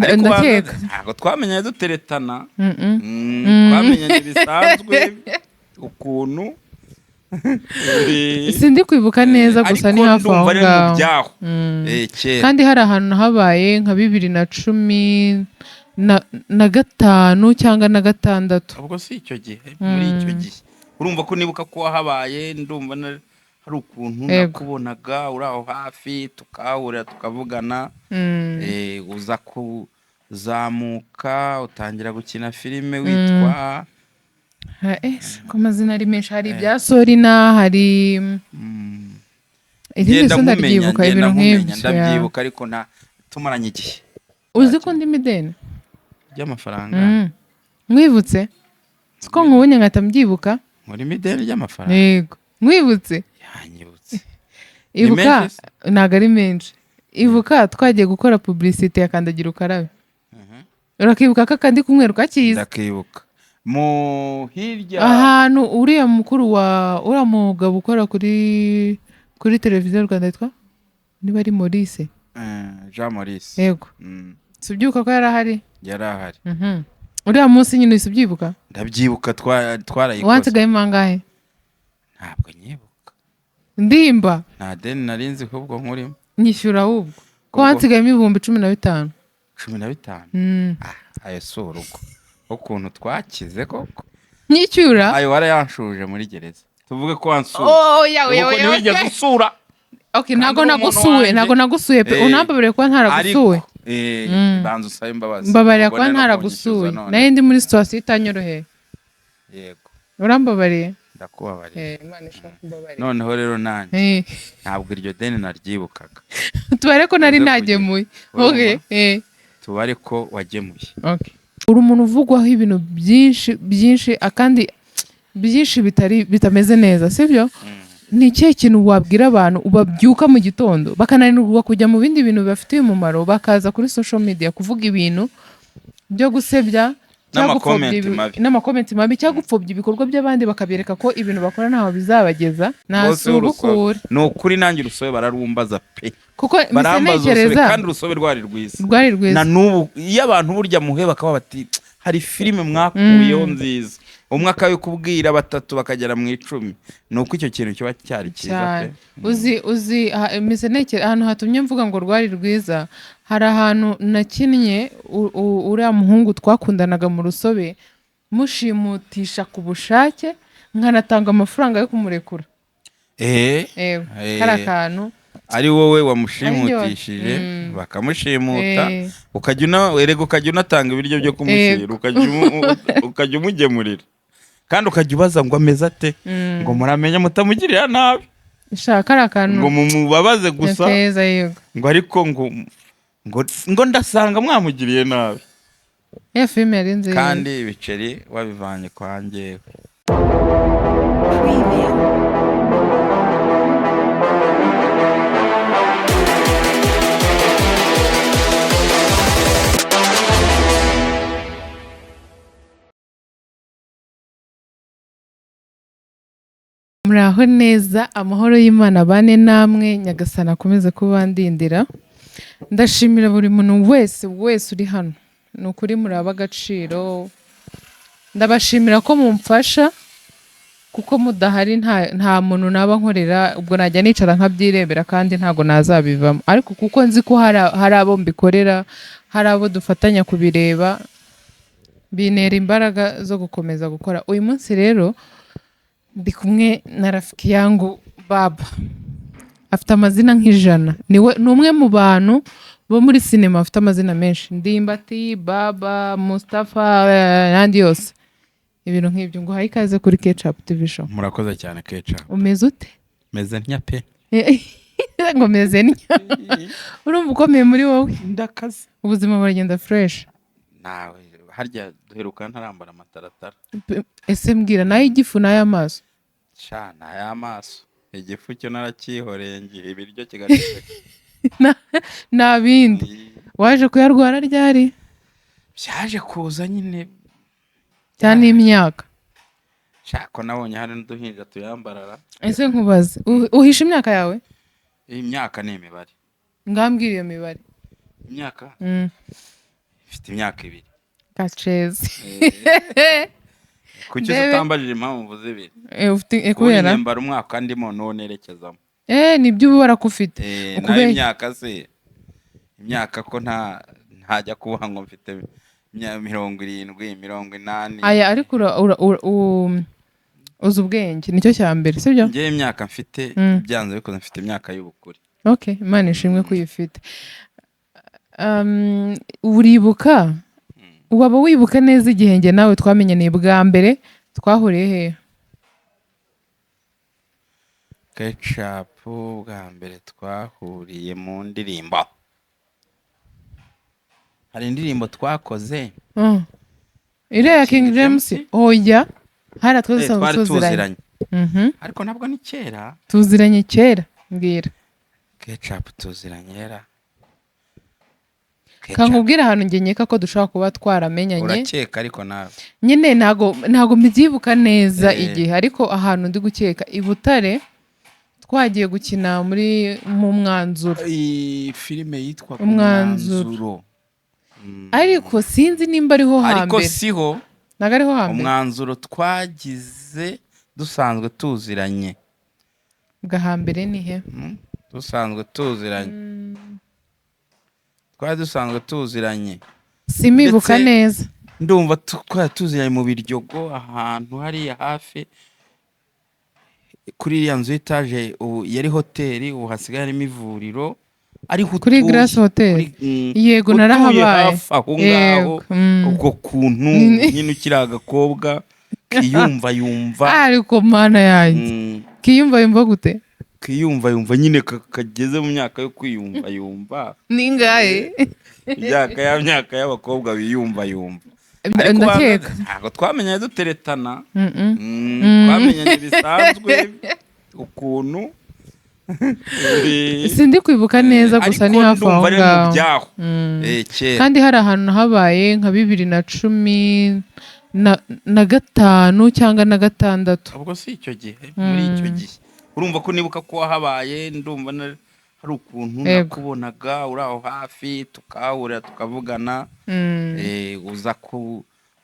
Ariko Ndakeka. Ntabwo twamenyanye duteretana. Mm-mm. Twamenyanye bisanzwe ukuntu. Sindi kwibuka neza, gusa ni Ariko hafi aho ndumva ari mu ngaho. byaho. Kera. Kandi hari ahantu habaye nka 2015 cyangwa na gatandatu. Ubwo si icyo gihe, muri icyo gihe urumva ko nibuka ko wahabaye, ndumva hari ukuntu nakubonaga uri aho hafi, tukahahurira, tukavugana. Uza kuzamuka utangira gukina filime witwa Ko amazina ari menshi, hari ibya Sorina, hari irindi Ngenda se nkumenya, ndaryibuka, ngenda ibintu nkumenya, nk'ibyo, ya. Ndabyibuka, ariko nta tumaranye igihe. Uzi ko ndimo ideni ry'amafaranga. Nkwibutse siko nkubonye nkahita mbyibuka. Murimo ideni ry'amafaranga? Yego, nkwibutse. Yanyibutse. Ibuka. Menshi se? Ntabwo ari menshi. Ibuka twagiye gukora publicité ya kandagira ukarabe, urakibuka ko akandi kumweru kakiza? Ndakibuka, mu hirya. Ahantu uriya mukuru wa uriya mugabo ukora kuri televiziyo Rwanda yitwa niba ari Maurice. Jean Maurice. Yego. Si ubyibuka ko yari ahari? Yari ahari. Uriya munsi nyine uhise ubyibuka? Ndabyibuka, twarayikoze. Wansigayemo angahe? Ntabwo nyibuka. Ndimba. Nta deni nari nzi ahubwo nkurimo. Nyishyura ahubwo ko Ubwo- wansigayemo 15,000. 15? Ah, ayo si urugo, ukuntu twakize koko. Nyishyura. Ayo warayanshuje muri gereza, tuvuge ko wansuye. Oh, yawe Kuko yawe yawe. ntiwigeze usura. Okay, ntabwo Kandi uri umuntu nagusuye. wanjye. Ntabwo nagusuye pe. Unambabarire kuba ntaragusuye. Ariko banza usabe imbabazi. Mbabarira Ubone kuba no ntaragusuye. kunyishyuza none. Nari ndi muri situation itanyoroheye. Yego. Urambabariye? Ndakubabariye. Imana ishaka kumbabarira. Noneho rero nanjye ntabwo iryo deni naryibukaga. Tubare ko nari Uze nagemuye. Urumva? Okay. Tubare ko wagemuye. Okay. Uri umuntu uvugwaho ibintu byinshi byinshi, akandi byinshi bitari bitameze neza, sibyo? Ni ikihe kintu wabwira abantu babyuka mu gitondo bakananirwa kujya mu bindi bintu bibafitiye umumaro, bakaza kuri social media kuvuga ibintu byo gusebya cyangwa gupfobya N'amakomenti mabi. N'amakomenti mabi cyangwa gupfobya ibikorwa by'abandi, bakabereka ko ibintu bakora ntaho bizabageza? Bose urusobe. Nasubukure. Ni ukuri, nanjye urusobe bararumbaza pe. Kuko mpise Barambaza urusobe. ntekereza. Kandi urusobe rwari rwiza. Rwari rwiza. Na n'ubu iyo abantu burya muhe bakaba bati hari filime mwakuyeho nziza, umwe akabikubwira, batatu bakagera mu 10, ni uko icyo kintu kiba cyari cyiza Cyane. pe. Uzi mpise ntekereza ahantu hatumye mvuga ngo rwari rwiza. Hari ahantu nakinnye uriya muhungu twakundanaga mu rusobe mushimutisha ku bushake, nkanatanga amafaranga yo kumurekura. Ewe, kari akantu. Ari wowe wamushimutishije, bakamushimuta, ukajya una erega ukajya unatanga ibiryo byo kumushyira, ukajya umugemurira, kandi ukajya ubaza ngo ameze ate, ngo muramenye mutamugirira nabi, Sha, kari akantu ngo mumubabaze gusa. Keza, yego. Ngo ariko ngo ndasanga mwamugiriye nabi. Iyo filime yari nziza. Kandi ibiceri wabivanye kwa njyewe. Preview. Muraho neza, amahoro y'Imana bane namwe, Nyagasana akomeze kubandindira. Ndashimira buri muntu wese wese uri hano, ni ukuri muraba agaciro. Ndabashimira ko mumfasha, kuko mudahari nta muntu naba nkorera, ubwo najya nicara nkabyirebera kandi ntabwo nazabivamo. Ariko kuko nzi ko hari abo mbikorera, hari abo dufatanya kubireba, bintera imbaraga zo gukomeza gukora. Uyu munsi rero ndi kumwe na rafiki yangu Baba, afite amazina nk'ijana. Niwe ni umwe mu bantu bo muri sinema bafite amazina menshi: Ndimbati, Baba, Mustafa, n'andi yose, ibintu nk'ibyo. Ngo uhaye ikaze kuri Kecapu TV Show. Murakoze cyane, Keca. Umeze ute? Meze ntya pe. Ngo meze ntya? Urumva ukomeye muri wowe? Ndakaze. Ubuzima buragenda fresh? Nawe harya duheruka ntarambara amataratara. Ese mbwira, nayo igifu n'ay'amaso? Sha, ni ay'amaso, igifu cyo naracyihoreye, ngihe ibiryo kigaceceka. Nta bindi? Waje kuyarwara ryari? Byaje kuza nyine. Cyane imyaka? Shako nabonye hari n'uduhinja tuyambarara. Ese nkubaze, uhisha imyaka yawe? Iyi myaka ni imibare. Ngambwira iyo mibare. Imyaka? Mfite imyaka 2. Gacezi. Kuki Ndebe. utambajije impamvu mvuze 2? Ufite Ubundi kubera nyambara umwaka ndimo n'uwo nerekezamo. Nibyo uba warakufite. Nayo imyaka se, imyaka ko ntajya kuvuga ngo mfite 70, 80. Aya, ariko uzi ubwenge, nicyo cya mbere, sibyo? Njyewe imyaka mfite, byanze bikunze mfite imyaka y'ubukure. Okay, Imana ishimwe ko uyifite. Uribuka, waba wibuka neza igihe njye nawe twamenyaniye bwa mbere, twahuriye hehe? Ketchup, bwa mbere twahuriye mu ndirimbo, hari indirimbo twakoze. Iriya ya King King James? James? Oya, hariya twari dusanzwe Twari tuziranye. tuziranye. Ariko ntabwo ni kera. Tuziranye kera, mbwira. Ketchup tuziranye era. Kankubwira ahantu njye nkeka ko dushobora kuba twaramenyanye. Urakeka ariko nawe. Nyine ntago mbyibuka neza igihe, ariko ahantu ndi gukeka, i Butare, twagiye gukina muri mu Mwanzuro. Iyi filime yitwa Umwanzuro. Umwanzuro. Ariko sinzi nimba ariho Ariko hambere. siho. Ntabwo ariho hambere. Umwanzuro twagize dusanzwe tuziranye. Bwa hambere ni he? Dusanzwe tuziranye, twari dusanzwe tuziranye. Simibuka Ndetse neza. ndumva twari tuziranye mu Biryogo, ahantu hariya hafi kuri iriya nzu y'itaje, ubu yari hoteli, ubu hasigaye harimo ivuriro, ariho Kuri utuye. Grace Hotel. Yego, utuye narahabaye. hafi aho ngaho. Yego, mm. Ubwo kuntu nyine ukiri agakobwa kiyumva yumva. Ariko Mana yanjye! Kiyumva yumva gute? Kiyumva yumva nyine, kageze mu myaka yo kwiyumva yumva. Ningahe? Imyaka ya myaka y'abakobwa biyumva yumva. Ariko Ndakeka. ntabwo twamenyanye duteretana. Mm-mm. Twamenyanye bisanzwe ukuntu. Sindi kwibuka neza, gusa ni Ariko hafi aho ndumva ari mu ngaho. byaho. Kera. Kandi hari ahantu habaye nka 2015 cyangwa na gatandatu. Ubwo si icyo gihe, muri icyo gihe urumva ko nibuka ko wahabaye, ndumva hari ukuntu nakubonaga uri aho hafi, tukahahurira, tukavugana. Uza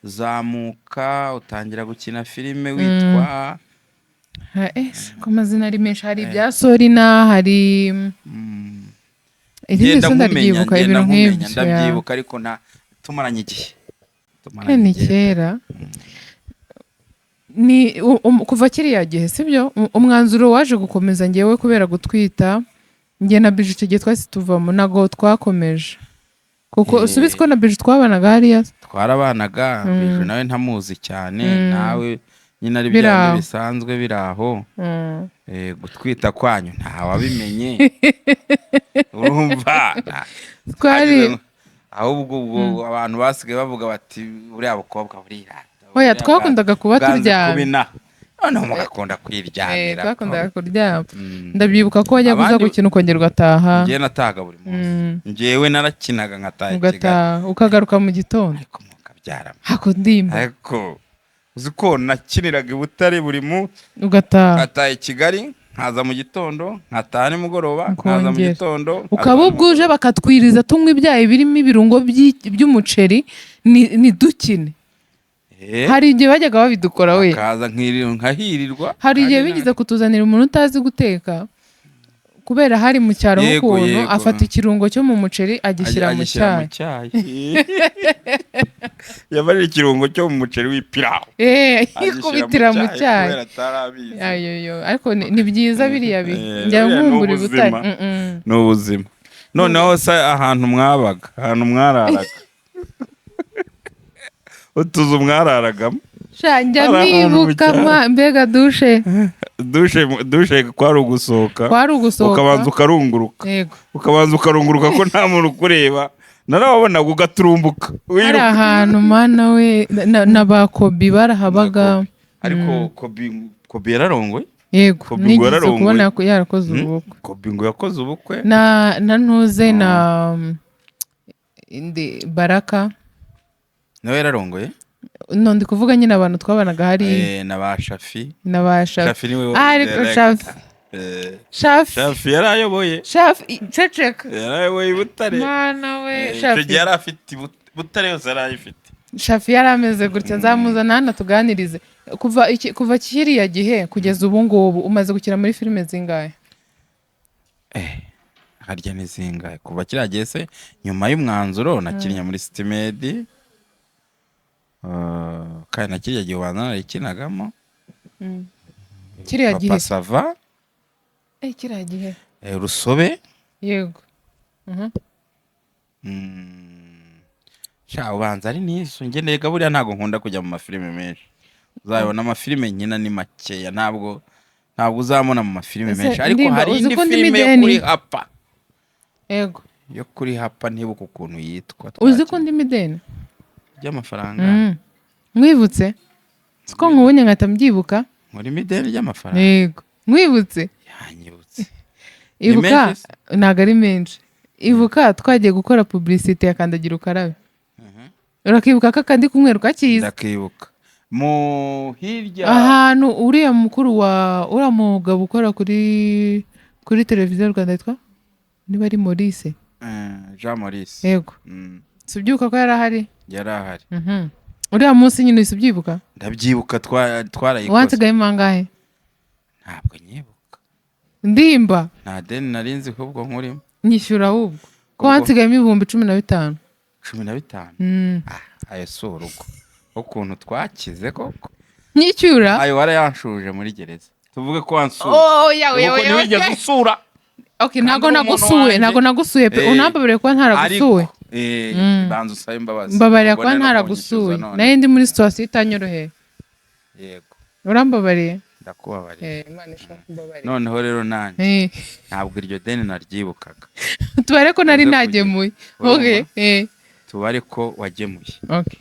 kuzamuka utangira gukina filime witwa Ha, ko amazina ari menshi, hari ibya Sorina, hari irindi Ngenda se nkumenya, ndaryibuka, ngenda ibintu nkumenya, nk'ibyo ya. Ndabyibuka, ariko na tumaranye igihe, tumaranye Ni igihe. kera, ni kuva kiriya gihe, sibyo? Umwanzuro waje gukomeza ngewe kubera gutwita, njye na Biju icyo gihe twahise tuvamo, ntabwo twakomeje kuko usubize ko na Biju twabanaga hariya. Twarabanaga. Biju nawe ntamuzi cyane, nawe nyine ari Biri bya aho. bisanzwe biri aho. Gutwita kwanyu ntawabimenye, urumva. Twari Ahubwo ubwo abantu basigaye bavuga bati buriya bukobwa burirata, Oya, buriya twakundaga kuba bwanze turyamye. kuba inaha, noneho mugakunda kwiryamira. Twakundaga kuryama. Ndabyibuka ko wajyaga uza Abandi- gukina ukongera ugataha. Njyewe natahaga buri munsi. Njyewe narakinaga nkataha i Kigali. Ugataha ukagaruka mu gitondo. Ariko mukabyara. Hako ndimba. Ariko uzi ko nakiniraga i Butare buri munsi, Ugataha. nkataha i Kigali, nkaza mu gitondo, nkataha nimugoroba, nkaza mu Ukongera. gitondo, nkaza Ukaba ubwuje bakatwiriza tunywa ibyayi birimo ibirungo by'umuceri, ni dukine. Hari igihe bajyaga babidukora we. Bakaza nkahirirwa. Hari igihe Hari bigeze kutuzanira umuntu utazi guteka, kubera hari mu cyaro ukuntu afata ikirungo cyo mu muceri agishyira mu Agishyira mu cyayi. cyayi. Yamarira ikirungo cyo mu muceri w'ipirawu. Agishyira Yikubitira mu cyayi. Kubera atarabizi. Ayoyo, ariko ni byiza biriya bihe. Njya Buriya ni nkumbura i Butare. ubuzima. Ni ubuzima. Noneho se ahantu mwabaga, ahantu mwararaga, utuzu mwararagamo? Sha, njya Hari ahantu mu nibuka cyaro. Mbega dushe. Dushe, dushe kwari ugusohoka. Kwari ugusohoka. Ukabanza ukarunguruka. Ukabanza ukarunguruka ko nta muntu ukureba, narawabonaga ugaturumbuka Hari wiruka. ahantu, mana we, na ba Kobi barahabaga. Ariko Kobi, Kobi yararongoye. Yego. Kobi ngo Nigeze yararongoye. kubona ko yarakoze ubukwe. Kobi ngo yakoze ubukwe. Na ntuze na indi Baraka. Nawe yararongoye. No, ndi kuvuga nyine abantu twabanaga hari. Na ba Shafi. Na ba Shafi. Shafi niwe Ariko director. Shafi. Shafi. Shafi yarayoboye. Shafi, ceceka. Yarayoboye i Butare. Mana we! Icyo Shafi. gihe yari afite Butare yose yari ayifite. Shafi yari ameze gutya. Nzamuzana hano tuganirize. Kuva kiriya gihe kugeza ubu ngubu, umaze gukina muri filime zingahe? Harya ni zingahe kuva kiriya gihe se? Nyuma y'umwanzuro nakinnye muri City Maid, kandi na kiriya gihe ubanza narikinagamo. Kiriya gihe. Papa Sava. Kiriya gihe. Rusobe. Yego. Sha, ubanza ari n'izo. Njye ndega buriya ntabwo nkunda kujya mu mafilime menshi. Uzabona amafilime nkina ni makeya, ntabwo uzamubona mu mafilime Ese menshi, ariko Ndimba, hari uzi indi ko ndimo filime yo ideni? kuri Hapa. Yego. Yo kuri Hapa, ntibuka ukuntu yitwa. Uzi ko ndimo ideni Ry'amafaranga? Mwibutse siko nkubonye nkahita mbyibuka. Murimo ideni ry'amafaranga? Yego, mwibutse. Yanyibutse. Ibuka. Menshi se? Ntabwo ari menshi. Ibuka twagiye gukora publicité ya kandagira ukarabe, urakibuka ko akandi kumweru kakiza? Ndakibuka, mu hirya. Ahantu uriya mukuru wa uriya mugabo ukora kuri televiziyo Rwanda yitwa niba ari Maurice. Jean Maurice. Yego. Si ubyibuka ko yari ahari? Yari ahari. Uriya munsi nyine uhise ubyibuka? Ndabyibuka, twarayikoze. Wansigayemo angahe? Ntabwo nyibuka. Ndimba. Nta deni nari nzi ahubwo nkurimo. Nyishyura ahubwo ko Ubwo- wansigayemo 15,000. 15? Mm. Ah, ayo si urugo, ukuntu twakize koko. Nyishyura. Ayo warayanshuje muri gereza, tuvuge ko wansuye. Oh, yawe Kuko yawe yawe. ntiwigeze usura. Okay, ntabwo Kandi uri umuntu nagusuye. wanjye. Ntabwo nagusuye pe. Unambabarire kuba ntaragusuye. Ariko banza usabe imbabazi. Mbabarira kuba Ubone no ntaragusuye. kunyishyuza none. Nari ndi muri situation itanyoroheye. Yego. Urambabariye? Ndakubabariye. Imana ishaka kumbabarira. Noneho rero nanjye ntabwo iryo deni naryibukaga. Tubare ko nari Uze nagemuye. Urumva? Okay. Tubare ko wagemuye. Okay,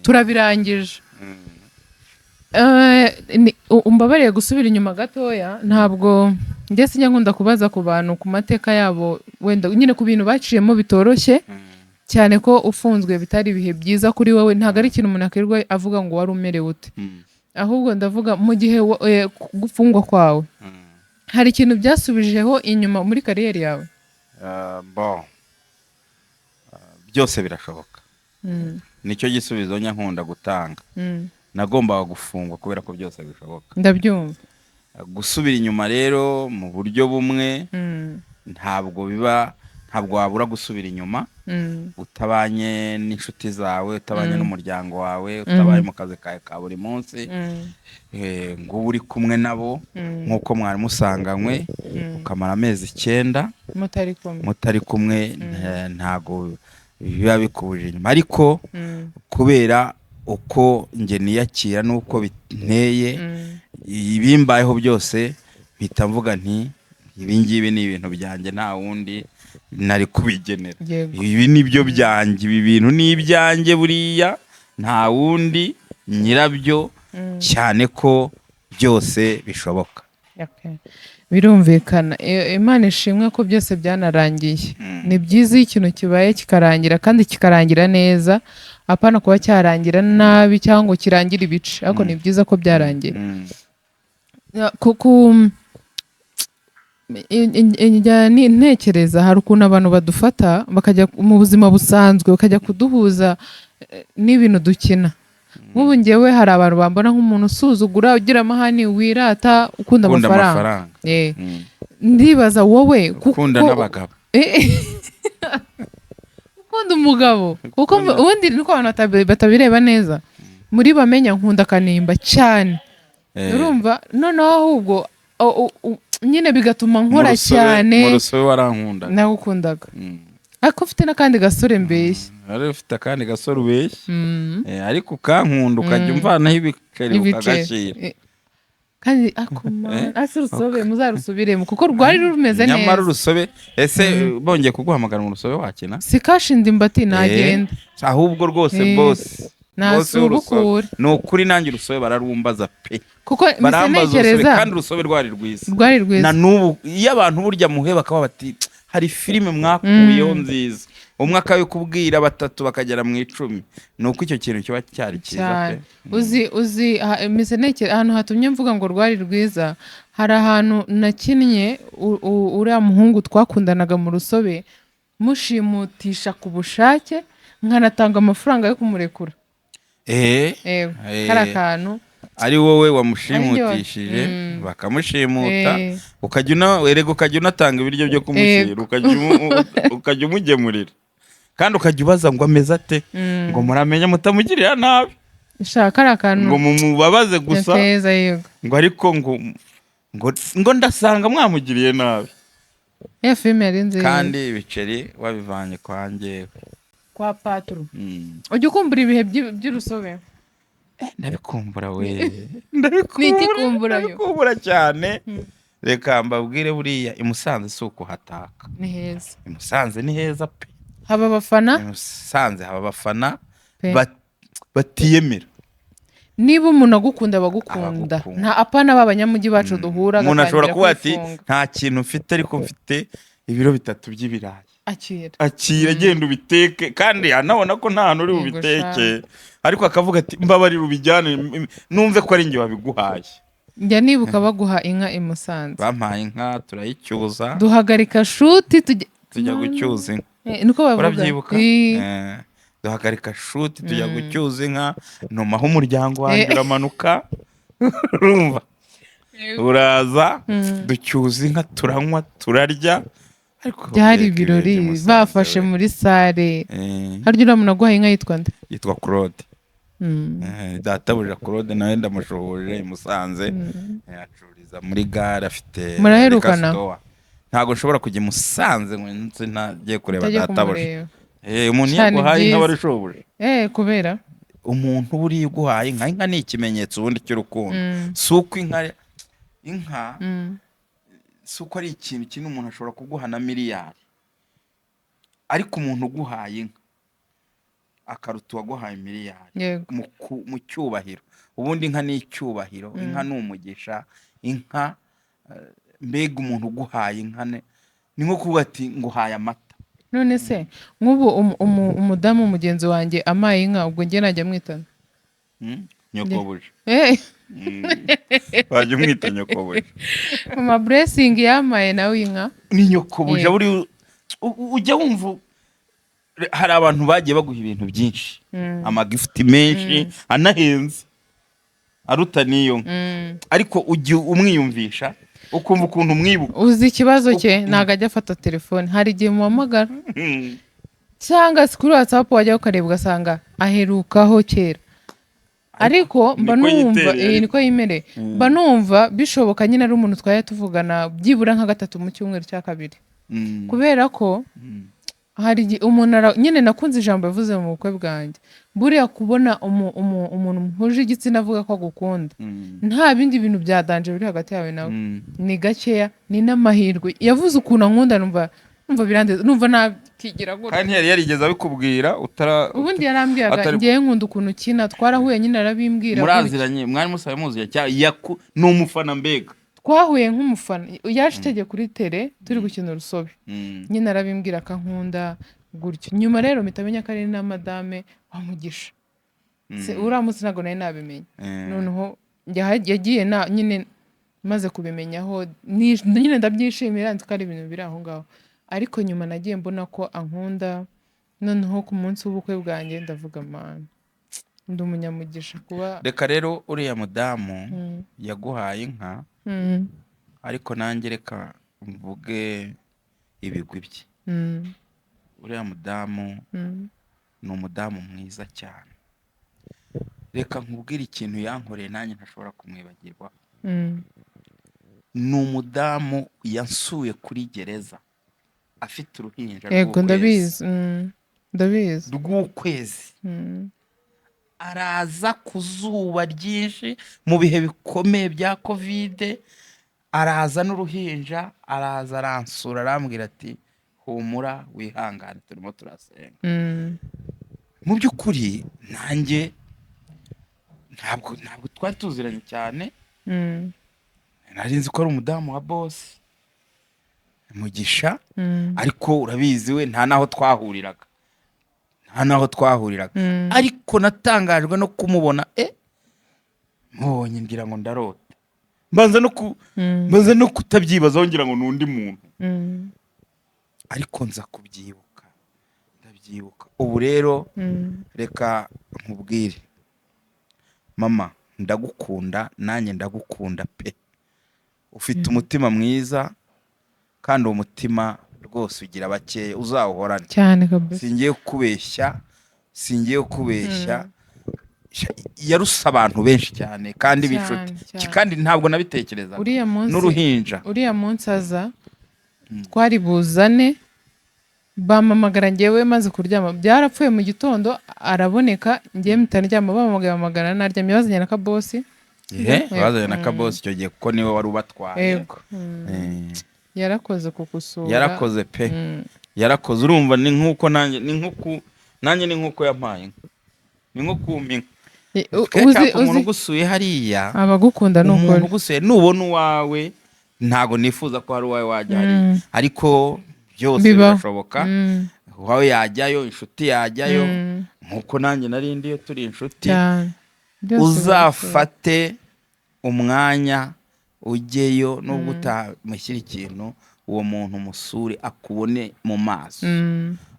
turabirangije. Umbabariye gusubira inyuma gatoya. Ntabwo njye sinjya nkunda kubaza ku bantu ku mateka yabo, wenda nyine ku bintu baciyemo bitoroshye, cyane ko ufunzwe bitari ibihe byiza kuri wowe. Ntabwo ari ikintu umuntu akirirwa avuga ngo wari umerewe ute. Ahubwo ndavuga mu gihe gufungwa kwawe hari ikintu byasubijeho inyuma muri carrière yawe? Bon. Byose birashoboka. Nicyo gisubizo njya nkunda gutanga. Nagombaga gufungwa kubera ko byose bishoboka. Ndabyumva. Gusubira inyuma rero mu buryo bumwe, ntabwo biba, ntabwo wabura gusubira inyuma utabanye n'inshuti zawe, utabanye n'umuryango wawe, utabaye mu kazi kawe ka buri munsi, ngo ube uri kumwe nabo nk'uko mwari musanganywe, ukamara amezi 9 mutari kumwe. Mutari kumwe, ntabwo biba bikubuje inyuma, ariko kubera uko njye niyakira n'uko biteye, ibimbayeho byose mpita mvuga nti ibi ngibi ni ibintu byanjye, nta wundi nari kubigenera. Ibi ni byo byanjye, ibi bintu ni ibyanjye, buriya nta wundi nyirabyo, cyane ko byose bishoboka. Okay. Birumvikana. Imana ishimwe ko byose byanarangiye. Ni byiza iyo ikintu kibaye kikarangira, kandi kikarangira neza, apana kuba cyarangira nabi cyangwa ngo kirangire ibice, ariko ni byiza ko byarangiye. Njya ntekereza hari ukuntu abantu badufata bakajya mu buzima busanzwe, bakajya kuduhuza n'ibintu dukina. Nk'ubu ngewe hari abantu bambona nk'umuntu usuzugura, ugira amahane, wirata, ukunda ukunda amafaranga. Amafaranga. Ndibaza wowe ukunda n'abagabo. Ukunda umugabo, kuko ubundi niko abantu batabireba neza. Muri Bamenya nkunda Kanimba cyane. Urumva noneho ahubwo nyine bigatuma nkora cyane. Mu Rusobe warankunda. Nagukundaga, ariko ufite n'akandi gasore mbeshya. Wari ufite akandi gasore ubeshya. Ariko ukankunda, ukajya umvanaho ibiceri Ibiceri. ukagashyira. Kandi akoma ase Urusobe muzarusubiremo kuko rwari rumeze Nyamara neza. Urusobe, ese bongeye kuguhamagara mu Rusobe wakina? Si kashi Ndimbati nagenda. Ahubwo rwose bose bose Nasubukure. Urusobe ni ukuri, nanjye Urusobe bararumbaza pe. Kuko mpise Barambaza Urusobe. ntekereza. Kandi Urusobe rwari rwiza. Rwari rwiza. Na n'ubu iyo abantu burya muhe bakaba bati hari filime mwakuyeho nziza, umwe akabikubwira, batatu bakagera mu 10, ni uko icyo kintu kiba cyari cyiza Cyane. pe. Uzi mpise ntekereza ahantu hatumye mvuga ngo rwari rwiza. Hari ahantu nakinnye uriya muhungu twakundanaga mu Rusobe mushimutisha ku bushake. Nkanatanga amafaranga yo kumurekura. Yego. Kari akantu. Ari wowe wamushimutishije, bakamushimuta, ukajya erega ukajya unatanga ibiryo byo kumushyira, ukajya umugemurira, kandi ukajya ubaza ngo ameze ate, ngo muramenye mutamugirira nabi, Shaka kari akantu ngo mumubabaze gusa, keza, yego. Ngo ariko ngo ndasanga mwamugiriye nabi. Iyo filime yari nziza. Kandi ibiceri wabivanye kwa njyewe. Kwa paturu. Ujya ukumbura ibihe by'urusobe? Ndabikumbura we. Ni Ndabikumbura. iki kumburayo? Ndabikumbura cyane. Reka mbabwire, buriya i Musanze si ukuhataka. Ni heza. I Musanze ni heza pe. Haba abafana. I Musanze haba abafana Pe. batiyemera. Niba umuntu agukunda, abagukunda. Abagukunda. Nta apana ba banyamujyi bacu duhura Umuntu ashobora agatangira kuba ati kwifunga. "Nta kintu mfite, ariko mfite ibiro 3 by'ibirayi." Akira. "Akira, genda ubiteke." Kandi anabona ko nta hantu uri bubiteke, ariko akavuga ati "Mbabarira ubijyane, numve ko ari njye wabiguhaye." Njya nibuka baguha inka i Musanze. Bampaye inka, turayicyuza. Duhagarika shoot tujya Tujya gucyuza inka. Niko bavuga. Urabyibuka? Eh. Duhagarika shoot tujya gucyuza inka, ntumaho umuryango wanjye uramanuka, urumva, uraza, ducyuza inka, turanywa, turarya, ariko Byari mbega ibihe ibirori. by'i Musanze Bafashe we. muri salle. Harya uriya muntu aguhaye inka yitwa nde? Yitwa Claude. Databuja Claude nawe ndamushuhuje i Musanze. Acururiza muri gare, afite Muraherukana? liquor store. Ntabwo nshobora kujya i Musanze ngo nze ntagiye kureba Utajya databuja. kumureba. Umuntu iyo Cyane. aguhaye inka Byiza. aba ari Kubera Umuntu buriya uguhaye inka, inka ni ikimenyetso ubundi cy'urukundo. Si uko inka si uko ari ikintu kinini, umuntu ashobora kuguha na miliyari, ariko umuntu uguhaye inka akaruta uwaguhaye miliyari mu cyubahiro. Ubundi inka ni icyubahiro, inka ni umugisha, inka mbega umuntu uguhaye inka ni nko kuvuga ati "Nguhaye amata." None se nk'ubu umudamu mugenzi wanjye amaye inka, ubwo njye najya mwitana? Nyokobuja. Eh. Wajya umwita nyokobuja. Mama Blessing yamaye nawe inka. Ni nyokobuja. Yego. Buri ujya wumva hari abantu bagiye baguha ibintu byinshi, amagift menshi anahenze aruta n'iyo nka, ariko ujya umwiyumvisha ukumva ukuntu umwibuka. Uzi ikibazo cye? Ntabwo ajya afata telefone. Hari igihe muhamagara cyangwa se kuri WhatsApp wajya ukareba ugasanga aherukaho kera, ariko mba Niko numva yitereye ariko. Niko yimereye. Mba numva bishoboka nyine ari umuntu twajya tuvugana byibura nka gatatu mu cyumweru cya kabiri, kubera ko hari igihe umuntu nyine nakunze ijambo yavuze mu bukwe bwanjye. Buriya kubona umuntu muhuje igitsina avuga ko agukunda nta bindi bintu bya danger biri hagati yawe nawe ni gakeya, ni n'amahirwe. Yavuze ukuntu ankunda, numva birandeze, numva nakigira gutya. Kandi ntiyari yarigeze abikubwira utara Ubundi yarambwiraga "Ngewe nkunda ukuntu ukina." Twarahuye nyine arabimbwira gutya. Muraziranye? Mwari musabe muzuye cyangwa ni umufana mbega? Twahuye nk'umufana. Yaje itegeye kuri tele turi gukina urusobe. Nyine arabimbwira akankunda gutyo. Nyuma rero mpita menya ko ari na madame wa Mugisha. Uriya munsi ntabwo nari nabimenye. Noneho yagiye na nyine maze kubimenyaho nyine ndabyishimira, nzi ko ari ibintu biri aho ngaho, ariko nyuma nagiye mbona ko ankunda. Noneho ku munsi w'ubukwe bwanjye ndavuga "Mana, ndi umunyamugisha kuba" Reka rero uriya mudamu yaguhaye inka, ariko nanjye reka mvuge ibigwi bye. Uriya mudamu ni umudamu mwiza cyane. Reka nkubwire ikintu yankoreye nanjye ntashobora kumwibagirwa. Ni umudamu yansuye kuri gereza afite uruhinja rw'ukwezi. Ndabizi. Ndabizi. Rw'ukwezi. Araza ku zuba ryinshi mu bihe bikomeye bya COVID, araza n'uruhinja, araza aransura, arambwira ati "Humura, wihangane, turimo turasenga." Mu by'ukuri nanjye ntabwo twari tuziranye cyane. Nari nzi ko ari umudamu wa boss Mugisha, ariko urabizi we nta n'aho twahuriraga, nta n'aho twahuriraga. Ariko natangajwe no kumubona, mubonye ngira ngo ndarota, mbanza no kutabyibazaho, ngira ngo ni undi muntu. Ariko nza kubyibuka, ndabyibuka. Ndabyibuka. Ubu rero reka nkubwire, mama, ndagukunda, nanjye ndagukunda pe. Ufite umutima mwiza, kandi uwo mutima rwose ugira bakeya, uzawuhorane. Cyane kabisa. Singiye kubeshya, singiye kubeshya. Yaruse abantu benshi cyane kandi b'inshuti. Cyane, cyane. Kandi ntabwo nabitekerezaga. Uriya munsi, N'uruhinja. uriya munsi aza, twari buzane, bampamagara ngewe maze kuryama, byarapfuye. Mu gitondo araboneka, ngewe mpita ndyama, bampamagaye, bampamagara naryamye, bazanye na kabosi. Ehe, bazanye na kabosi icyo gihe kuko niwe wari ubatwaye. Yego. Yarakoze kukusura. Yarakoze pe. Yarakoze. Urumva ni nk'uko nanjye, ni nk'uku nanjye, ni nk'uko yampaye inka, ni nko kumpa inka. Ketchup, Uzi umuntu uzi ugusuye hariya, abagukunda ni umuntu ukuri. ugusuye, nubona uwawe, ntago nifuza ko hari uwawe wajya hariya, ariko byose Bibaho. birashoboka. Uwawe yajyayo, inshuti yajyayo, nk'uko nanjye nari ndiyo, turi inshuti. Cyane. Byose. Uzafate umwanya ujyeyo, nubwo utamushyira ikintu, uwo muntu musure, akubone mu maso,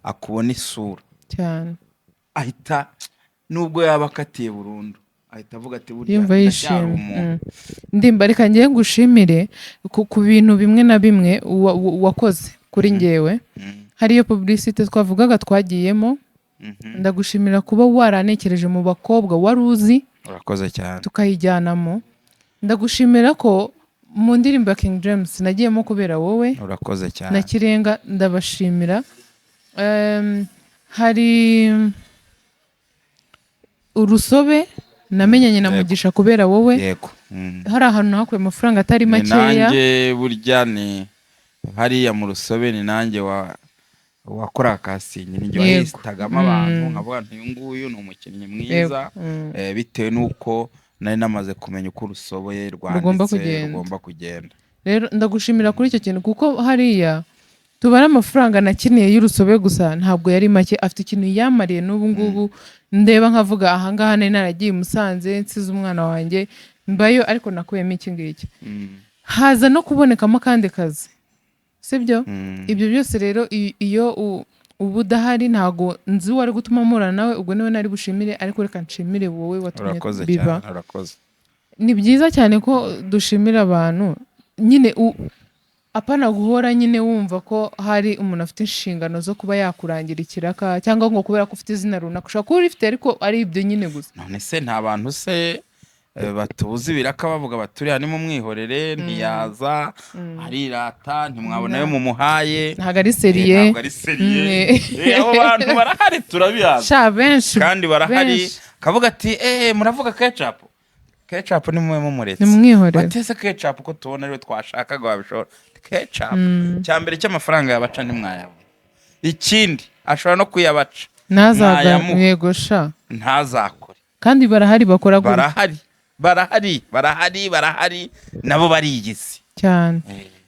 akubone isura. Cyane. Ahita, nubwo yaba akatiye burundu, ahita avuga ati: "Burya Yumva ndacyari yishimye. umuntu." Ndimba, reka ngiye ngushimire ku bintu bimwe na bimwe wakoze kuri ngewe. Hari iyo publicité twavugaga twagiyemo. Ndagushimira kuba waranekereje mu bakobwa wari uzi, Urakoze cyane. tukayijyanamo. Ndagushimira ko mu ndirimbo ya King James nagiyemo kubera wowe Urakoze na cyane. Kirenga, ndabashimira. Hari urusobe namenyanye na Mugisha kubera wowe. Yego. Hari ahantu nahakuye amafaranga atari Ni makeya. nanjye burya, ni hariya mu rusobe, ni nanjye wa wakora casting, ni njye wahitagamo abantu, nkavuga nti: "Uyu nguyu ni umukinnyi mwiza," bitewe n'uko nari namaze kumenya uko urusobe Rugomba rwanditse, kugenda. rugomba kugenda. Rero ndagushimira kuri icyo kintu, kuko hariya tubara amafaranga nakiniye y'urusobe gusa ntabwo yari make, afite ikintu yamariye n'ubu ngubu ndeba nkavuga: "Ahangaha nari naragiye i Musanze nsize umwana wanjye mbayo, ariko nakuyemo iki ngiki." Haza no kubonekamo akandi kazi, sibyo? Ibyo byose rero, iyo uba udahari, ntabwo nzi uwari gutuma mpura nawe, ubwo niwe nari bushimire, ariko reka nshimire wowe watumye Urakoze biba. cyane, urakoze. Ni byiza cyane ko dushimira abantu nyine, apana guhora nyine wumva ko hari umuntu afite inshingano zo kuba yakurangira ikiraka, cyangwa ngo kubera ko ufite izina runaka. Ushobora kuba urifite, ariko ari ibyo nyine gusa. None se nta bantu se batubuza ibiraka, bavuga bati: "Uriya nimumwihorere, ntiyaza, arirata, ntimwabona ayo mumuhaye." Ntabwo ari sérieux. Ntabwo ari sérieux. Abo bantu barahari, turabizi. Sha, benshi. Kandi barahari. Benshi. Kavuga ati: "Muravuga Ketchup, Ketchup nimwe mumuretse." Nimumwihorere. Batese Ketchup ko tubona ariwe twashakaga wabishobora. Ketchup, cya mbere cy'amafaranga yabaca ntimwayabona, ikindi ashobora no kuyabaca Ntazaga. Mwayamuha. Yego sha. Ntazakore. Kandi barahari bakora gutya. Barahari, barahari, barahari, barahari, nabo bariyizi. Cyane.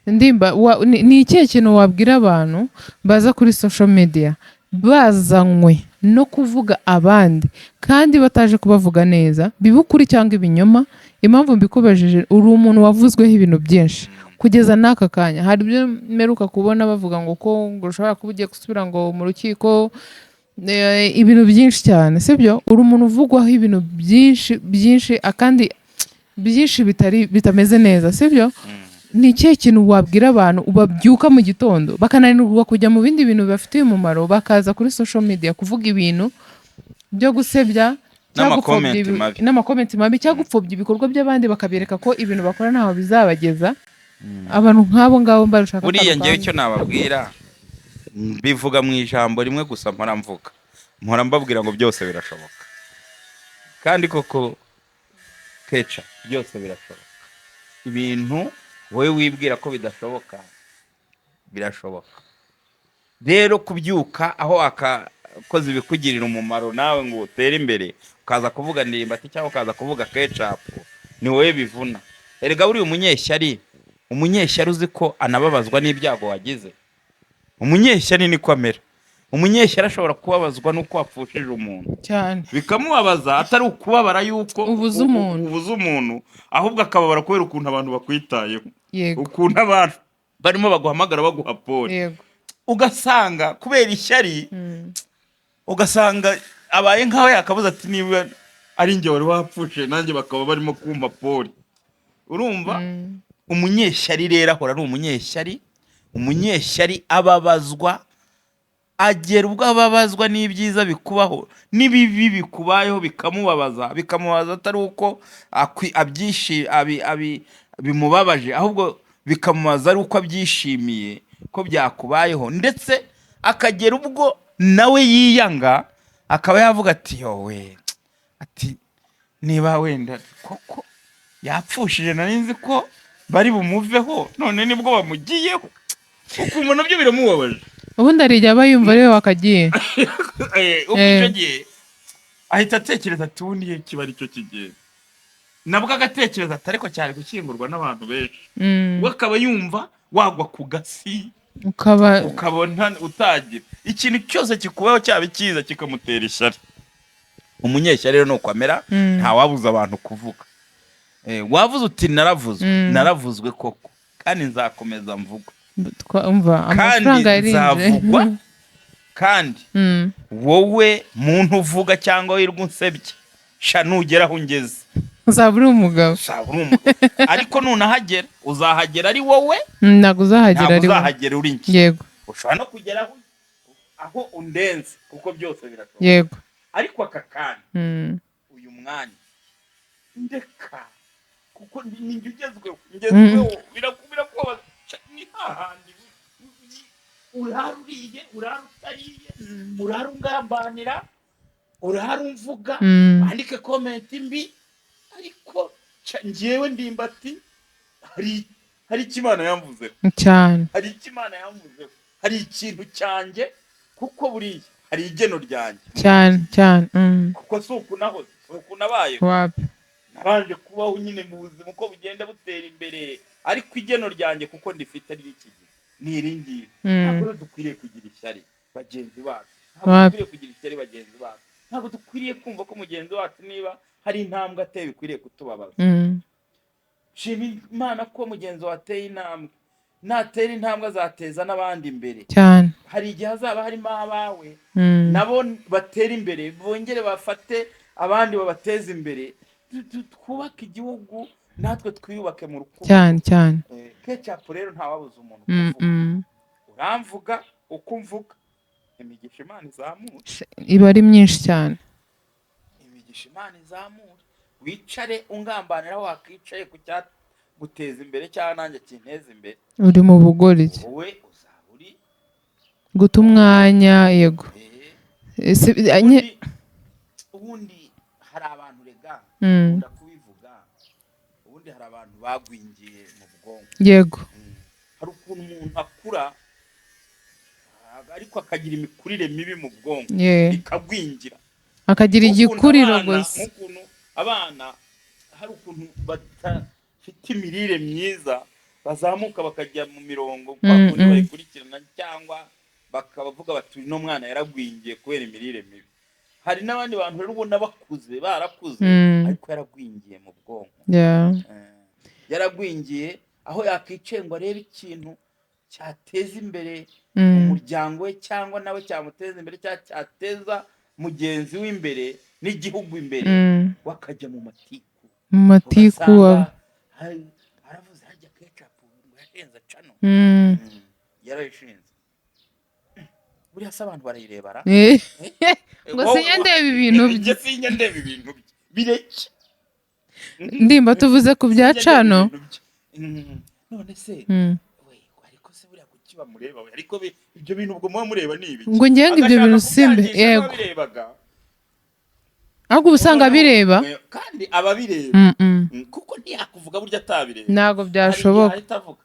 Ndimba, ni ikihe kintu wabwira abantu baza kuri social media bazanywe no kuvuga abandi kandi bataje kubavuga neza, biba ukuri cyangwa ibinyoma? Impamvu mbikubajije, uri umuntu wavuzweho ibintu byinshi kugeza n'aka kanya. Hari ibyo mperuka kubona bavuga ngo ko ngo ushobora kuba ugiye gusubira ngo mu rukiko, ibintu byinshi cyane, sibyo? Uri umuntu uvugwaho ibintu byinshi byinshi, kandi byinshi bitari bitameze neza, sibyo? Ni ikihe kintu wabwira abantu babyuka mu gitondo bakananirwa kujya mu bindi bintu bibafitiye umumaro, bakaza kuri social media kuvuga ibintu byo gusebya cyangwa gupfobya N'amakomenti mabi. N'amakomenti mabi, cyangwa gupfobya ibikorwa by'abandi, bakabereka ko ibintu bakora ntaho bizabageza? Abantu nk'abo ngabo mbarushaka Buriya ngewe icyo nababwira, mbivuga mu ijambo rimwe gusa mpora mvuga, mpora mbabwira ngo byose birashoboka. Kandi koko keca, byose birashoboka. Ibintu wowe wibwira ko bidashoboka birashoboka. Rero kubyuka aho wakakoze ibikugirira umumaro nawe ngo utere imbere, ukaza kuvuga Ndimbati cyangwa ukaza kuvuga Ketchup, ni wowe bivuna. Erega buriya umunyeshyari, umunyeshyari uzi ko anababazwa n'ibyago wagize. Umunyeshyari niko amera. Umunyeshyari ashobora kubabazwa n'uko wapfushije umuntu, Cyane. bikamubabaza, atari ukubabara yuko Ubuze umuntu. Ubuze umuntu, ahubwo akababara kubera ukuntu abantu bakwitayeho, ukuntu abantu barimo baguhamagara baguha pole, ugasanga kubera ishyari. Ugasanga abaye nkaho yakabuze ati: "Niba ari njye wari wapfushije, nanjye bakaba barimo kumpa pole." Urumva, umunyeshyari rero ahora ari umunyeshyari. Umunyeshyari ababazwa, agera ubwo ababazwa n'ibyiza bikubaho, n'ibibi bikubayeho bikamubabaza. Bikamubabaza atari uko bimubabaje, ahubwo bikamubaza ari uko abyishimiye ko byakubayeho. Ndetse akagera ubwo nawe yiyanga, akaba yavuga ati: "Yowe," ati: "niba wenda koko yapfushije, nari nzi ko bari bumuveho, none nibwo bamugiyeho." Ukumva nabyo biramubabaje. Ubundi hari igihe aba yumva ariwe wakagiye. Ubwo icyo gihe ahita atekereza ati: "Ubundi iyo kiba ari cyo kigenda." Nabwo agatekereza ati: "Ariko cyari gushyingurwa n'abantu benshi." We akaba yumva wagwa ku gasi, ukaba ukabona utagira ikintu cyose kikubaho, cyaba icyiza, kikamutera ishyari. Umunyeshyari rero ni uko amera. Ntawabuza abantu kuvuga. Wavuze uti: "Naravuzwe." Naravuzwe koko, kandi nzakomeza mvugwe. Umva, Kandi amafaranga yarinjiye. nzavugwa. Kandi wowe muntu uvuga cyangwa wirwa unsebye, sha, nugera aho ungeze, uzaba uri umugabo. Uzaba uri umugabo. Ariko nunahagera, uzahagera ari wowe. Ntabwo uzahagera Ntabwo ari wowe. uzahagera uri njye. Ushobora no kugera aho undenze, kuko byose birashoboka. Ariko aka kanya, uyu mwanya, ndeka, kuko ni njye ugezweho, ngezweho. Birakubabaza. Ni hahandi urara uriye, urara utariye, urara ungambanira, urara umvuga, wandike comment mbi, ariko njyewe Ndimbati hari icyo Imana yamvuzeho. Cyane. Hari icyo Imana yamvuzeho, hari ikintu cyanjye, kuko buriya hari igeno ryanjye. Cyane cyane. Kuko si uku nahoze, si uku nabayeho. Wapi. Nabanje kubaho nyine mu buzima uko bugenda butera imbere, ariko igeno ryanjye kuko ndifite ari iki gihe ni iri ngiri. Ntabwo rero dukwiriye kugira ishyari bagenzi bacu. Ntabwo Wapi. dukwiriye kugira ishyari bagenzi bacu. Ntabwo dukwiriye kumva ko mugenzi wacu niba hari intambwe ateye bikwiriye kutubabaza. Shima Imana ko mugenzi wawe ateye intambwe. Natera intambwe azateza n'abandi imbere. Hari igihe hazaba harimo abawe, nabo batera imbere, bongere bafate abandi babateze imbere. Twubake igihugu, natwe twiyubake mu rukundo. Cyane cyane. Kecapu rero ntawabuza umuntu kuvuga. Uramvuga uko umvuga, imigisha Imana izamura Iba ari myinshi cyane. Imigisha Imana izamura. Wicare ungambanira, aho wakicaye ku cyaguteza imbere cyangwa nanjye kinteza imbere, Uri mu bugoryi. wowe uzaba uri Guta umwanya, yego. Ubundi hari abantu rega, nkunda kubivuga, ubundi hari abantu bagwingiye mu bwonko. Hari ukuntu umuntu akura, ariko akagira imikurire mibi mu bwonko, ikagwingira. Akagira Nk'ukuntu igikuriro gusa. Nk'ukuntu abana hari ukuntu badafite imirire myiza, bazamuka bakajya mu mirongo kwa kundi bayikurikirana, cyangwa bakabavuga bati: "Uno mwana yaragwingiye kubera imirire mibi." Hari n'abandi bantu rero ubona bakuze, barakuze, ariko yaragwingiye mu bwonko. Yaragwingiye, aho yakicaye ngo arebe ikintu cyateza imbere umuryango we, cyangwa nawe cyamuteza imbere, cyangwa cyateza mugenzi we imbere n'igihugu imbere, we akajya mu matiku. Mu matiku. Ugasanga aravuze harya Kecapu ngo yashinze channel. Yarayishinze. Buriya se abantu barayirebara? Ngo sinya ndeba ibintu bye. Njye sinya ndeba ibintu bye, bireke. Ndimba, tuvuze ku bya Sinya ndeba channel. ibintu bye. None se we, ariko se buriya kuki bamureba we? Ariko ibyo bintu ubwo muba mureba ni ibiki? Ngo ngenga ibyo Agashaka bintu simbe kubyangisha n'ababirebaga. Ahubwo uba usanga abireba. Kandi ababireba. Kuko ntiyakuvuga burya atabireba. Ntabwo Hari igihe byashoboka. ahita avuga: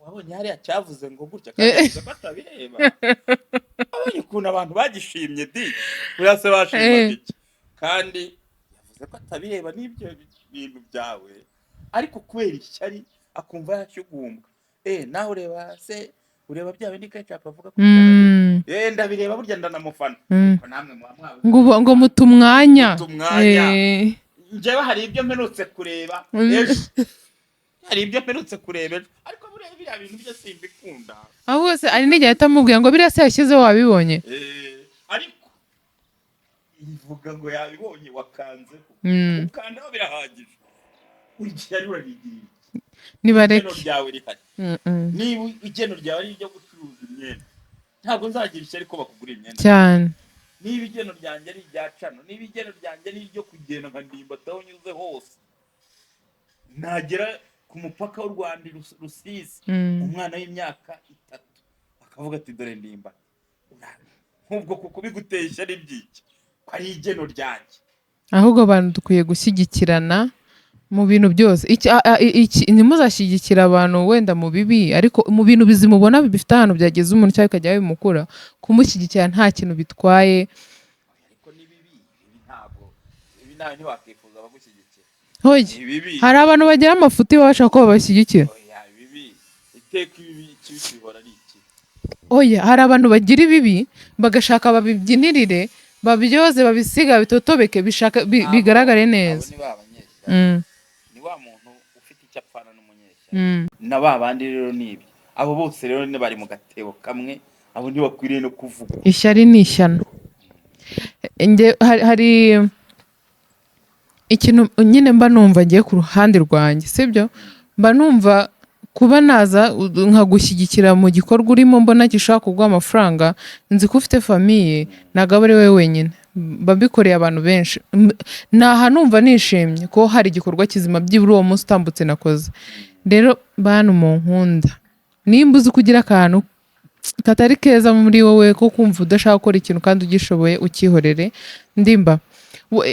"Wabonye hariya cyavuze ngo gutya," kandi yavuze ko atabireba. "Wabonye ukuntu abantu bagishimye di?" Buriya se bashimaga iki kandi yavuze ko atabireba n'ibyo bintu byawe? Ariko kubera ishyari akumva yashyugumbwa. Nawe ureba se, ureba bya bindi Kecapu avuga ko ndabireba, burya ndanamufana. Ariko namwe muba mwabuze. Ngo muta umwanya. Muta umwanya. Njyewe hari ibyo mperutse kureba ejo, hari ibyo mperutse kureba ejo, ariko buriya biriya bintu byo simbikunda. Ahubwo se hari n'igihe ahita amubwira ngo: "Biriya se yashyizeho wabibonye?" Ariko Ivuga ngo yabibonye, wakanzeho. Ukandaho birahagije. Ishyari urarigirira iki? Nibareke. Igeno ryawe rihari. Niba igeno ryawe ari iryo gucuruza imyenda, ntabwo nzagira ishyari ko bakugura imyenda. Cyane. Niba igeno ryanjye ari irya channel, niba igeno ryanjye ari iryo kugenda nka Ndimbati aho nyuze hose, nagera ku mupaka w'u Rwanda i Rusizi, umwana w'imyaka 3 akavuga ati: "Dore Ndimbati." Nk'ubwo kuko biguteye ishyari by'iki ko ari igeno ryanjye? Ahubwo abantu dukwiye gushyigikirana mu bintu byose. Ntimuzashyigikire abantu wenda mu bibi, ariko mu bintu bizima ubona bifite ahantu byageza umuntu cyangwa bikajya bimukura, kumushyigikira nta kintu bitwaye. Ariko ni bibi, ibi ntabwo, ibi nawe ntiwakwifuza abagushyigikira. Hoya. Ni bibi. Hari abantu bagira amafuti baba bashaka ko babashyigikira. Oya, ibibi iteka, ibibi, ikibi kibihora ari ikibi. Oya, hari abantu bagira ibibi bagashaka babibyinirire, babyoze, babisiga, bitotobeke, bishaka bigaragare neza. Abo ni ba banyeshyari. Ni wa muntu ufite icyo apfana n'umunyeshyari. Na ba bandi rero ni ibyo, abo bose rero ni bari mu gatebo kamwe, abo ntibakwiriye no kuvugwa. Ishyari ni ishyano. Nge hari ikintu nyine mba numva ngiye ku ruhande rwanjye, sibyo? Mba numva kuba naza nkagushyigikira mu gikorwa urimo, mbona gishobora kuguha amafaranga, nzi ko ufite famille, ntabwo aba ari wowe wenyine, mba mbikoreye abantu benshi. Naha numva nishimye ko hari igikorwa kizima byibura uwo munsi utambutse nakoze. Rero bantu mu nkunda, nimba uzi ko ugira akantu katari keza muri wowe ko kumva udashaka gukora ikintu kandi ugishoboye, ukihorere. Ndimba,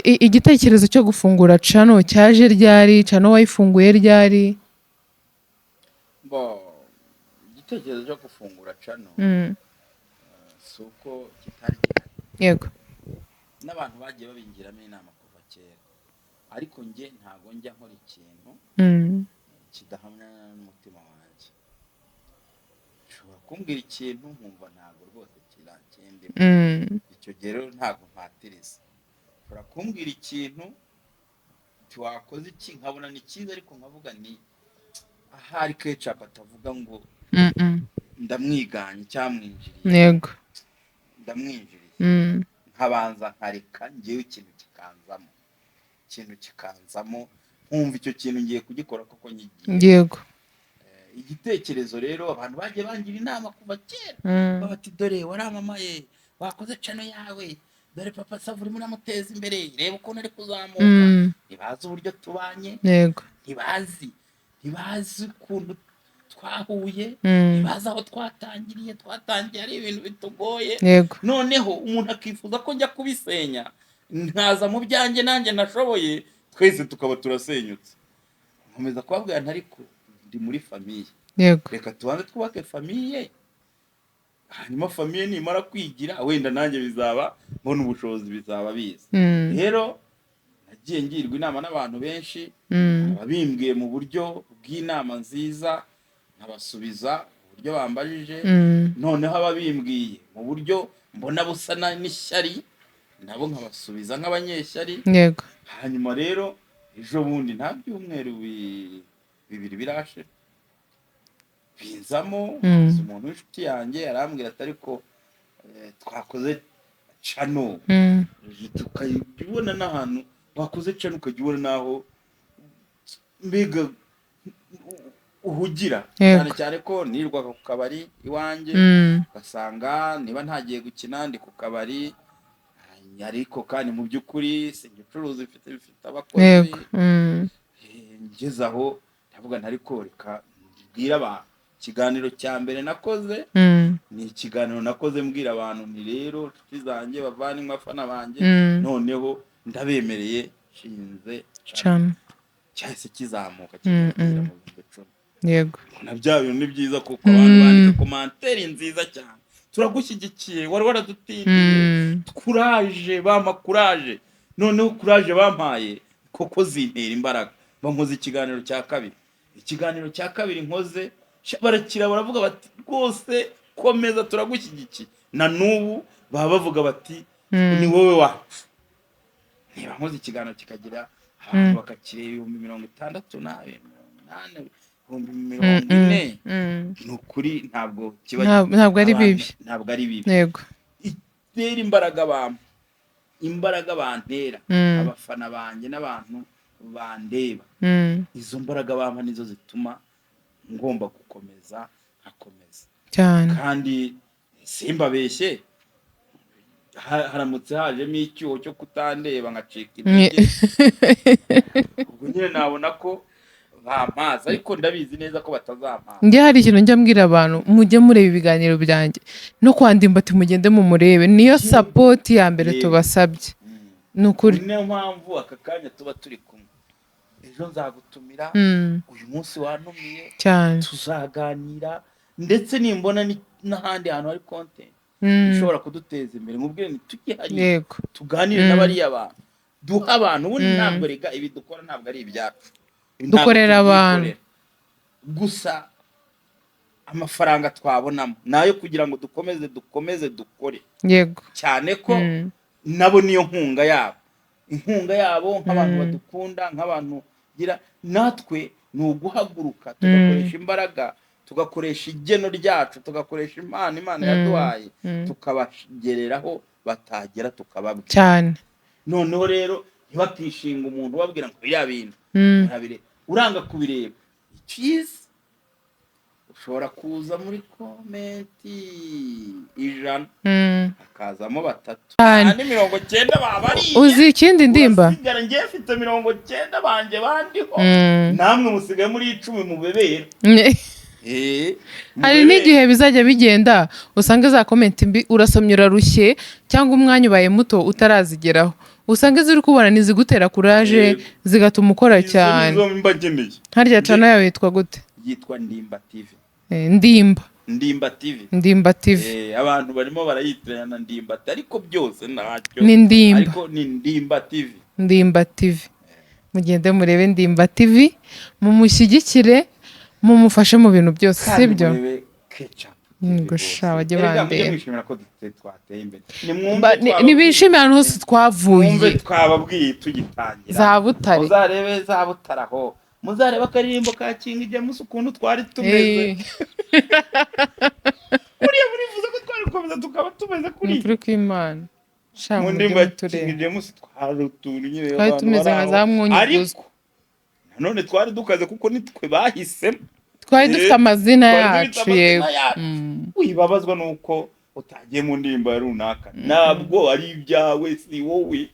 igitekerezo cyo gufungura channel cyaje ryari? Channel wayifunguye ryari? Bo, igitekerezo cyo gufungura channel si uko kitari gihari. N'abantu bagiye babingiramo inama kuva kera, ariko njye ntabwo njya nkora ikintu kidahamya n'umutima wanjye. Ushobora kumbwira ikintu nkumva ntabwo rwose kirakindimo. Icyo gihe rero ntabwo mpatiriza. Ushobora kumbwira ikintu uti wakoze iki, nkabona ni cyiza, ariko nkavuga ni ahari Kecapu atavuga ngo ndamwiganye cyamwinjiriye. Ndamwinjiriye. Nkabanza nkareka ngewe ikintu kikanzamo, ikintu kikanzamo, nkumva icyo kintu ngiye kugikora koko nyigiye. Igitekerezo rero, abantu bagiye bangira inama kuva kera. Bati: "Dore waramamaye, wakoze channel yawe, dore Papa Sava urimo uramuteza imbere, reba ukuntu ari kuzamuka." Ntibazi uburyo tubanye. Ntibazi ukuntu twahuye. Ntibazi aho twatangiriye. Twatangiye ari ibintu bitugoye. Noneho umuntu akifuza ko njya kubisenya, nkaza mu byanjye nanjye nashoboye, twese tukaba turasenyutse. Nkomeza kubabwira nti: "Ariko ndi muri famille. Reka tubanze twubake famille, hanyuma famille nimara kwigira, wenda nanjye bizaba mbona ubushobozi, bizaba biza." Rero nagiye ngirwa inama n'abantu benshi, ababimbwiye mu buryo bw'inama nziza nkabasubiza uburyo bambajije. Noneho ababimbwiye mu buryo mbona busa n'ishyari, nabo nkabasubiza nk'abanyeshyari. Hanyuma rero ejo bundi, nta byumweru 2 birashira, binzamo. Haza umuntu w'inshuti yanjye arambwira ati: "Ariko twakoze channel, tukajya ubona n'ahantu wakoze channel, ukajya ubona n'aho mbega uhugira." Cyane cyane ko nirirwaga ku kabari iwanjye, ugasanga niba ntagiye gukina ndi ku kabari, ariko kandi mu by'ukuri sinjya ucuruza, mfite abakozi. Ngeze aho ndavuga nti: "Ariko reka mbwire abantu." Ikiganiro cya mbere nakoze ni ikiganiro nakoze mbwira abantu nti: "Rero inshuti zanjye, bavandimwe, abafana banjye, noneho ndabemereye, nshinze channel." Channel. Cyahise kizamuka kigera mu 10,000. Na bya bintu ni byiza kuko abantu bandika commentaire nziza cyane: "Turagushyigikiye, wari waradutindiye." Courage, bampa courage. Noneho courage bampaye koko zintera imbaraga, bankoze ikiganiro cya kabiri. Ikiganiro cya kabiri nkoze, barakira, baravuga bati: "Rwose komeza, turagushyigikiye." Na n'ubu baba bavuga bati: "Ni wowe wacu." Niba nkoze ikiganiro kikagira abantu bakakireba 60,000 na 80,000, 40,000, ni ukuri ntabwo kiba Ntabwo ari abantu bibi. Ntabwo ari bibi. Itera imbaraga abantu. Imbaraga bantera, abafana banjye n'abantu bandeba, izo mbaraga bampa nizo zituma ngomba gukomeza, nkakomeza. Cyane. Kandi simbabeshye, haramutse hajemo icyuho cyo kutandeba nkacika intege, ubwo nyine nabona ko bampaza, ariko ndabizi neza ko batazampaza. Njye hari ikintu njya mbwira abantu: mujye mureba ibiganiro byanjye no kwa Ndimbati, mugende mumurebe, niyo support ya mbere tubasabye, ni ukuri. Niyo mpamvu aka kanya tuba turi kumwe, ejo nzagutumira, uyu munsi wantumiye, cyane. Tuzaganira, ndetse nimbona n'ahandi hantu hari content ishobora kuduteza imbere, nkubwire nti tujye hariya, tuganire n'abariya bantu, duha abantu. Ubundi ntabwo rega ibi dukora ntabwo ari ibyacu. Ibi ntabwo Dukorera abantu. tubyikorera. Gusa amafaranga twabonamo ni ayo kugira ngo dukomeze dukore, cyane ko nabo niyo nkunga yabo, inkunga yabo nk'abantu badukunda, nk'abantu gira natwe, ni uguhaguruka tugakoresha imbaraga, tugakoresha igeno ryacu, tugakoresha impano Imana yaduhaye, tukabagereraho batagera, tukababwira. Cyane. Noneho rero ntibakishinga umuntu ubabwira ngo biriya bintu urabire, uranga kubireba. Icyiza, ushobora kuza muri comment 100, hakazamo batatu, Cyane. andi 90 babariye. Uzi ikindi, Ndimba? Urasigara, njyewe mfite 90 banjye bandiho, namwe musigaye muri 10 mubebera. Hari mubebera. n'igihe bizajya bigenda usanga za comment mbi urasomye urarushye, cyangwa umwanya ubaye muto utarazigeraho, usanga iziri kubona nizigutera courage, zigatuma ukora Izo cyane. nizo mba nkeneye. Harya channel yawe yitwa gute? Yitwa Ndimba TV. Ndimba. Ndimba TV. Ndimba TV. Abantu barimo barayitiranya na Ndimbati, ariko byose ntacyo. Ni Ndimba. Ariko ni Ndimba TV. Ndimba TV, mugende murebe Ndimba TV, mumushyigikire, mumufashe mu bintu byose. Kandi Sibyo? murebe Ketchup Ngo TV sha, rwose. bajye Erega mujye bandeba. mwishimira ko twateye imbere. Nimwumve Nibishime ahantu hose twavuye. Mwumve twababwiye tugitangira. Za Butare. Muzarebe za Butare aho, muzarebe akaririmbo ka King James ukuntu twari tumeze. Buriya murifuza ko twari gukomeza tukaba tumeze Ni kuriya? ukuri kw'Imana sha, Mu mujye ndirimbo ya mutureba. King James twari utuntu nyine Twari abantu tumeze bari nka aho. za mwunyuguzi. Ariko nanone twari dukaze kuko nitwe bahisemo. Twari dufite amazina Twari dufite yacu. amazina Yego. yacu. Wibabazwa nuko utagiye mu ndirimbo ya runaka, ntabwo ari ibyawe, si wowe.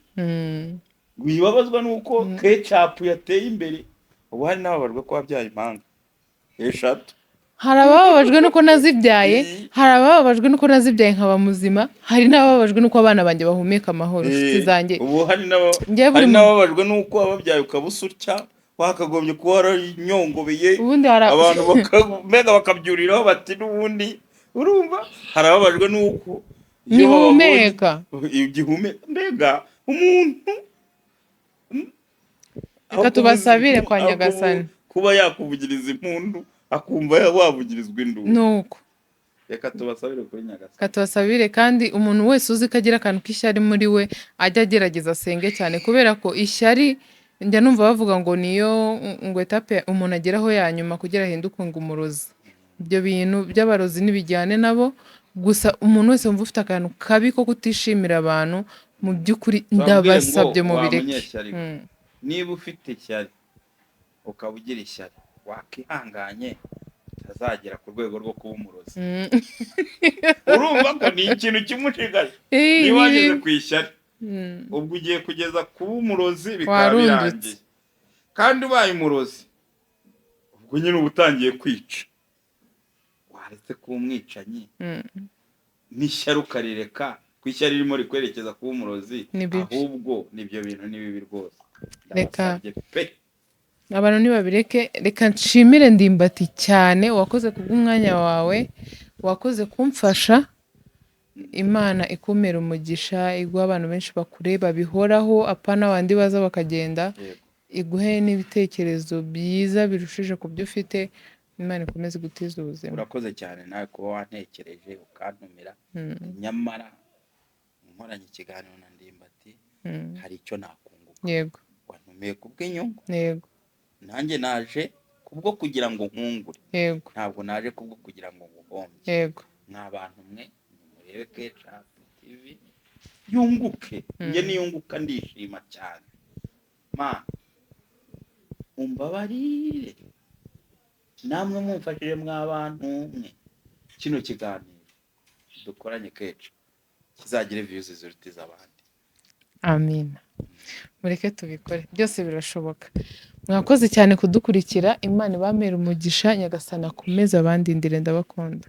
Wibabazwa nuko Ketchup yateye imbere. Ubu hari n'ababajwe ko wabyaye impanga eshatu. Hari abababajwe nuko nazibyaye, hari abababajwe nuko nazibyaye nkaba muzima, hari n'abababajwe nuko abana banjye bahumeka amahoro, inshuti zanjye. Ubu hari Njyewe buri hari n'ababajwe nuko wababyaye ukaba usutya, wakagombye kuba waranyongobeye. Ubundi hari Abantu mbega bakabyuriraho bati n'ubundi urumva, hari ababajwe nuko iyo Ntihumeka. bababonye igihumeka, mbega umuntu Reka aho tubasabire kwa aho Nyagasani. Kuba yakuvugiriza impundu, akumva wavugirizwa induru. Nuko Reka tubasabire kuri Nyagasani. Reka tubasabire. Kandi umuntu wese uzi ko agira akantu k'ishyari muri we, ajya agerageza asenge cyane, kubera ko ishyari njya numva bavuga ngo niyo ngo étape umuntu ageraho ya nyuma kugira ahinduke ngo umurozi. Ibyo bintu by'abarozi ntibijyane nabo. Gusa umuntu wese wumva ufite akantu kabi ko kutishimira abantu, mu by'ukuri Tubabwire ngo ndabasabye wa mubireke. munyeshyari we, niba ufite ishyari, ukaba ugira ishyari, wakihanganye utazagera ku rwego rwo kuba umurozi. Urumva ko ni ikintu kimushigaje. Niba wageze ku ishyari, ubwo ugiye kugeza kuba umurozi, bikaba Warundutse. birangiye. Kandi ubaye umurozi, ubwo nyine uba utangiye kwica. Waretse kuba umwicanyi n'ishyari ukarireka, ko ishyari ririmo rikwerekeza kuba umurozi? Ni bibi. Ahubwo nibyo bintu ni bibi rwose. Reka Ndabasabye pe. abantu ntibabireke. Reka nshimire Ndimbati cyane, wakoze kubw'umwanya wawe, wakoze kumfasha. Imana ikumera umugisha, iguha abantu benshi bakureba bihoraho, apana bandi baza bakagenda. Iguhe n'ibitekerezo byiza birushije ku byo ufite. Imana ikomeze gutiza ubuzima. Urakoze cyane nawe kuba wantekereje ukantumira. Nyamara nkoranye ikiganiro na Ndimbati, hari icyo nakunguka. Wantumiye kubw'inyungu. Nanjye naje kubwo kugira ngo nkungure. Ntabwo naje kubwo kugira ngo nguhombye. Mwa bantu mwe, nimurebe Ketchup TV. Yunguke. Njye niyunguka ndishima cyane. Mana, umbabarire, namwe mumfashije mw'abantu mwe, kino kiganiro dukoranye kenshi kizagire views ziruta iz'abandi. Amina. Mureke tubikore, byose birashoboka. Mwakoze cyane kudukurikira. Imana ibamere umugisha. Nyagasani akomeze abandindire. Ndabakunda.